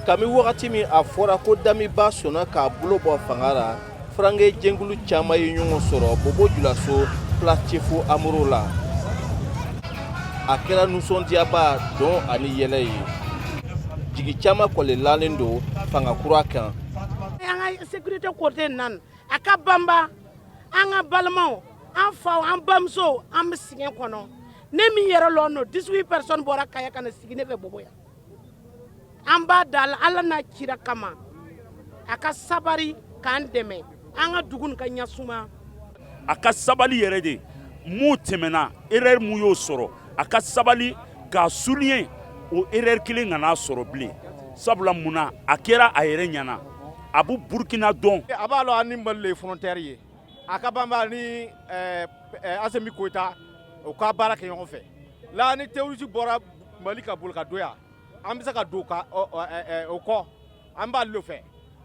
Kami wagati min a fɔra ko Damiba sɔnna k'a bolo bɔ fanga la, furankɛ jɛnkulu caman ye ɲɔgɔn sɔrɔ Bobo Julaso, Place Tchefo Amoro la. A kɛra nisɔndiyaba, dɔn ani yɛlɛ ye. Jigi caman kɔni lalen don fanga kura kan. An ka sécurité côté nan, a ka banba an ka balimaw, an faw, an bamusow, an bɛ sɛgɛn kɔnɔ. Ne min yɛrɛ lɔ nɔ, 18 personnes bɔra Kaya ka na sigi ne fɛ Bobo yan. An b'a da la Ala n'a kira kama, a ka sabari k'an dɛmɛ, an ka dugu nin ka ɲasuma. A ka sabali yɛrɛ de. Mun tɛmɛna, erreur mun y'o sɔrɔ, a ka sabali k'a souligner, o erreur kelen kana sɔrɔ bilen. Sabula mun na a kɛra a yɛrɛ ɲɛna, a bɛ Burukina dɔn. A b'a lɔn an ni Mali le ye frontière ye. A ka banba ni Asimi Goïta, u ka baara kɛ ɲɔgɔn fɛ la. Ni terroriste bɔra Mali ka boli ka don yan, an bɛ se ka don ka o kɔ, an b'ale le fɛ.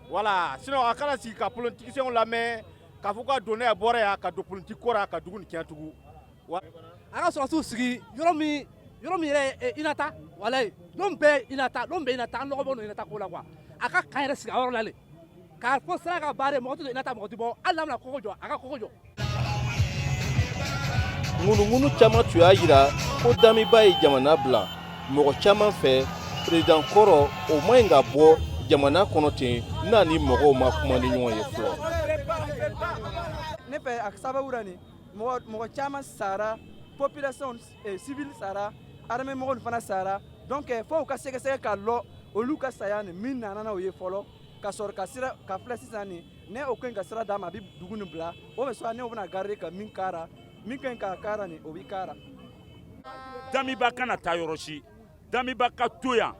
Voilà, sinon a kana sigi ka politiciens lamɛn k'a fɔ ka don ne bɔra yan ka don politique ko la ka dugu nin tiɲɛ tugun. A ka sɔrɔdasiw sigi yɔrɔ min, yɔrɔ min yɛrɛ INA ta, walayi, lon bɛɛ INA ta, lon bɛɛ INA ta, an lɔgɔ bɔ INA ta ko la quoi. A ka camp yɛrɛ sigi a yɔrɔ la le, k'a fɔ sira ka baara, mɔgɔ tɛ don INA ta, mɔgɔ tɛ bɔ. Hali n'a bɛna kɔgɔ jɔ, a ka kɔgɔ jɔ. Ŋunuŋunu caman tun y'a jira ko Damiba ye jamana bila. Mɔgɔ caman fɛ, président kɔrɔ o man ɲi ka bɔ jamana kɔnɔ ten n'a ni mɔgɔw ma kuma ni ɲɔgɔn ye fɔlɔ. Ne fɛ, a sababu la nin, mɔgɔ mɔgɔ caman sara, population civile sara, armée mɔgɔw fana sara. Donc fo u ka sɛgɛsɛgɛ ka lɔ olu ka saya nin min nana n'o ye fɔlɔ, ka sɔrɔ ka sira ka filɛ sisan nin ne o ka ɲi ka sira d'a ma, a bɛ dugu nin bila o bɛ soit ne o bɛna garder ka min kara, min ka ɲi k'a kara nin, o bɛ kara. Damiba kana taa yɔrɔ si, Damiba ka to yan,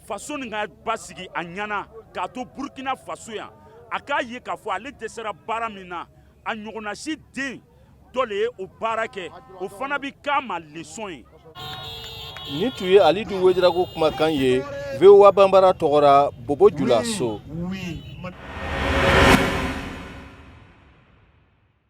faso nin ka basigi a ɲɛna, k'a to Burukina Faso yan. A k'a ye k'a fɔ ale dɛsɛra baara min na, a ɲɔgɔnna si den dɔ le ye o baara kɛ, o fana bɛ k'a ma leçon ye. Nin tun ye Alidu Wedirago kumakan ye, VOA Banbara tɔgɔra, Bobo Julaso.